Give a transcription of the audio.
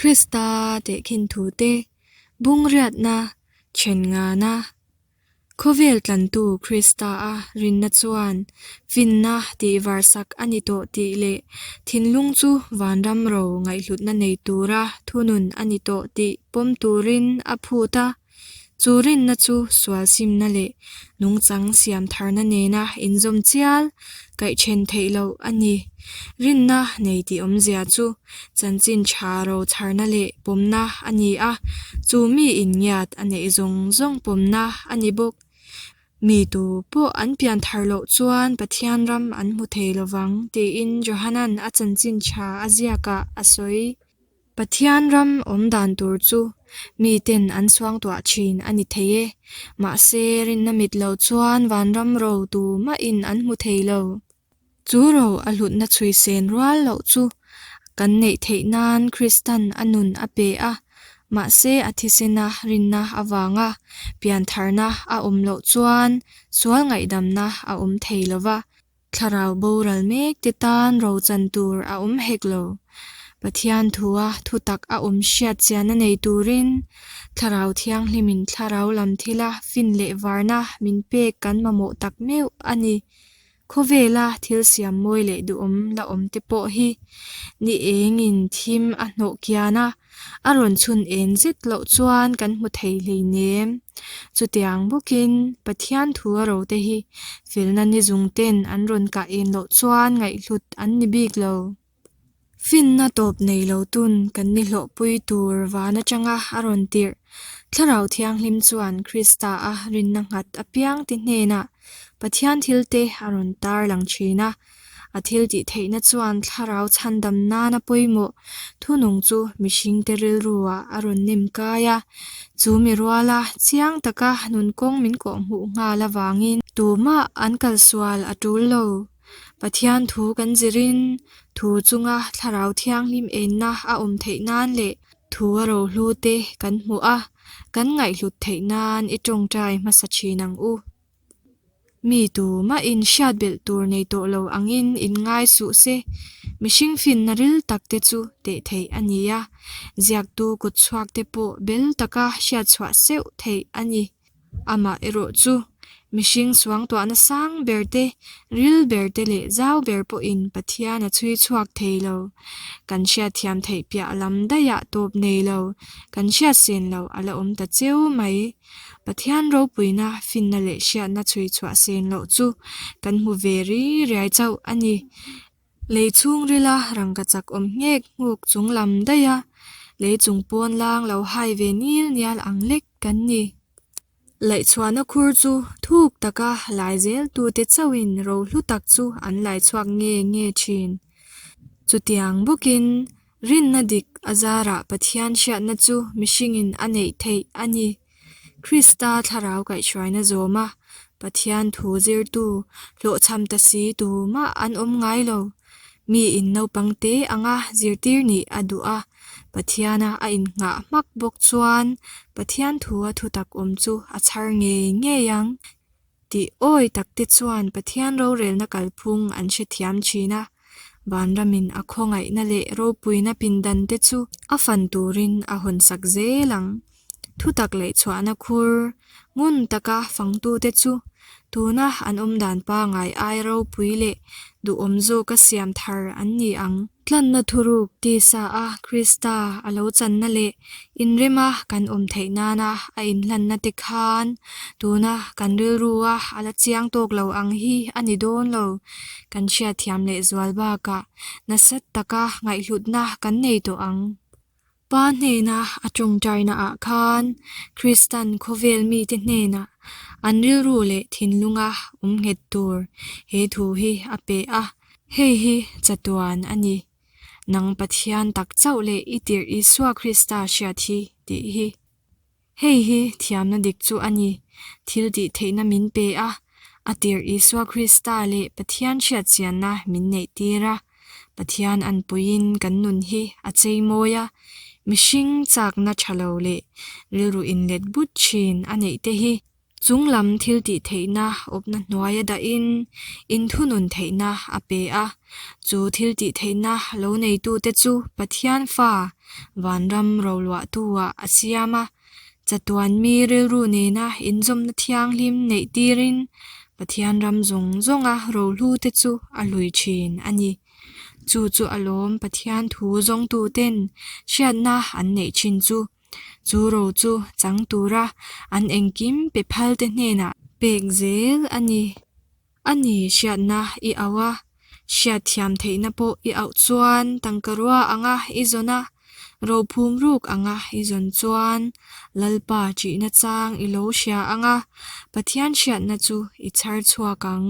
Krista tehkhin thute bungriatna then ngana Khawvel tlantu Krista-a rinna chuan finna tihvarsak a ni tawh tih leh thinlung chu vanram ro ngaihhlutna nei tura thunun a ni tawh tih pawm turin a phut a. Chu rinna chu sual simna leh nungchang siam tharna nena inzawm chial kaihthen theih loh a ni. Rinna nei tih awmzia chu chanchin tha ro chharna leh pawmna a ni a, chu mi inngiat a neih zawng zawng pawmna a ni bawk. Mi tu pawh an pian thar loh chuan Pathian ram an hmu thei lovang tiin Johanan a chanchin tha a ziakah a sawi. Pathian ram awm dan tur chu miten an suangtuah thin a ni thei e, mahse rinna mit lo chuan vanram ro tu mahin an hmu thei lo. Chu ro a hlutna chhui sen rual loh chu kan neih theih nan Kristan a nun a pe a, mahse a thisena rinna avanga piantharna a awm loh chuan sual ngaihdamna a awm thei lo va. Thlarau boral mek te tan rochan tur a awm hek lo. Pathian thua thutak a awm hriat chianna nei turin Thlarau Thianghlimin thlarau lam thila fin leh varna min pek kan mamawh tak meuh a ni. Khawvela thil siam mawi leh duhawm la awm te pawh hi ni engin thim a hnawh kian a, a rawn chhun en zet loh chuan kan hmu thei hleinem. Chutiang bawkin Pathian thu a rote hi felna ni zung ten an rawn kah en loh chuan ngaihhlut an ni bik lo. Finna tawp nei lo tun kan ni hlawhpui tur van atanga a rawn tirh. Thlarau Thianghlim chuan Krista a rinna nghat apiang ti hnenah Pathian thilte a rawn tar lang thin a. A thil tih theihna chuan thlarau chhandam nana pawimawh thunung chu mihringte rilruah a rawn nem kai a. Chu mi ruala chiang taka nunkawng min kawhhmuh nghal avangin tumah an kalsual a tul lo. Pathian thu kan zirin thu chunga thlarau thianghlim enna a awm theih nan leh thu a rohlu te kan hmuh a, kan ngaihhlut theih nan i tawngtai hmasa thin ang u. Mi tumahin hriat belh tur nei tawh lo angin inngai suh se, mihring finna ril tak te chu teh theih a ni a, ziaktu kutchhuak te pawh bel taka hriatchhuah seuh theih a ni. Amah erawh chu mihring suangtuahna sang ber te, ril ber te leh zau ber pawhin Pathian a chhui chhuak thei lo. Kan hriatthiam theih piah lam daihah tawp nei lo, kan hriatsen lo a la awm ta cheu mai. Pathian ropuina, finna leh hriatna chhui chhuah sen loh chu kan hmu ve ri riai chauh a ni. Lei chhungrila rangka chak awm nghek nghuk chung lam daih a, lei chung pawn lang lo hai ve nil nial ang lek kan ni. Laihchhuahna khur chu thuk taka lai zel tute chauhin rohlu tak chu an lai chhuak nge nge thin. Chutiang bawkin Rinna dik a zarah Pathian hriatna chu mihringin a neih theih a ni. Krista thlarau kaihhruaina zawma Pathian thu zirtu hlawhchham ta si tumah an awm ngai lo. Miin naupang te anga zirtir nih a duh a, Pathiana a innghah hmak bawk chuan Pathian thua thutak awm chu a chhar ngei ngei ang. Tih awi takte chuan Pathian rorelna kalphung an hrethiam thin a, vanramin a khawngaihna leh ropuina pindan te chu a fan turin a hawnsak zel ang. Thutak leh chhuahna khur ngun taka fangtute chu tuna an awmdan pangai ai ropui leh duhawm zawka siam thar an ni ang. Tlanna thuruk tisa a Krista a lo channa leh inrema kan awm theih nana a inhlanna te khan tuna kan rilrua a la chiang tawk lo ang hi a ni dawn lo. Kan hriatthiam leh zual bakah nasat taka ngaihhlutna kan nei tawh ang. Pa hnena a tawngtaina ah khan Kristan khawvel mite hnenah an rilru leh thinlunga awm nghet tur he thu hi a pe a, hei hi chatuan a ni. Nang Pathian tak chauh leh i tirh Isua Krista hriat hi tih hi. Hei hi thiamna dik chu a ni, thil tih theihna min pe a, a tirh Isua Krista leh Pathian hriatchianna min neih tir a. Pathian anpuiin kan nun hi a chei mawi a, mihring chakna tha lo leh rilru inlet but thin a neih te hi. Chung lam thiltihtheihna awpna hnuaia dahin inthunun theihna a pe a. Chu thiltihtheihna lo neitute chu Pathian fa, vanram roluahtu-ah a siam a. Chatuan mi rilru nena inzawmna thianghlim neih tirin Pathian ram zawng zawnga rohlute chu a hlui thin a ni. Chu chu alawm Pathian thu zawngtuten hriatna an neih thin chu. Chu ro chu chang tura an engkim pe phalte hnenah pek zel a ni. A ni hriatna i auh a, hriatthiam theihna pawh i auh chuan tangkarua anga i zawn a, rophum ruk anga i zawn chuan Lalpa ṭihna chang i lo hria ang a, Pathian hriatna chu i chhar chhuak ang.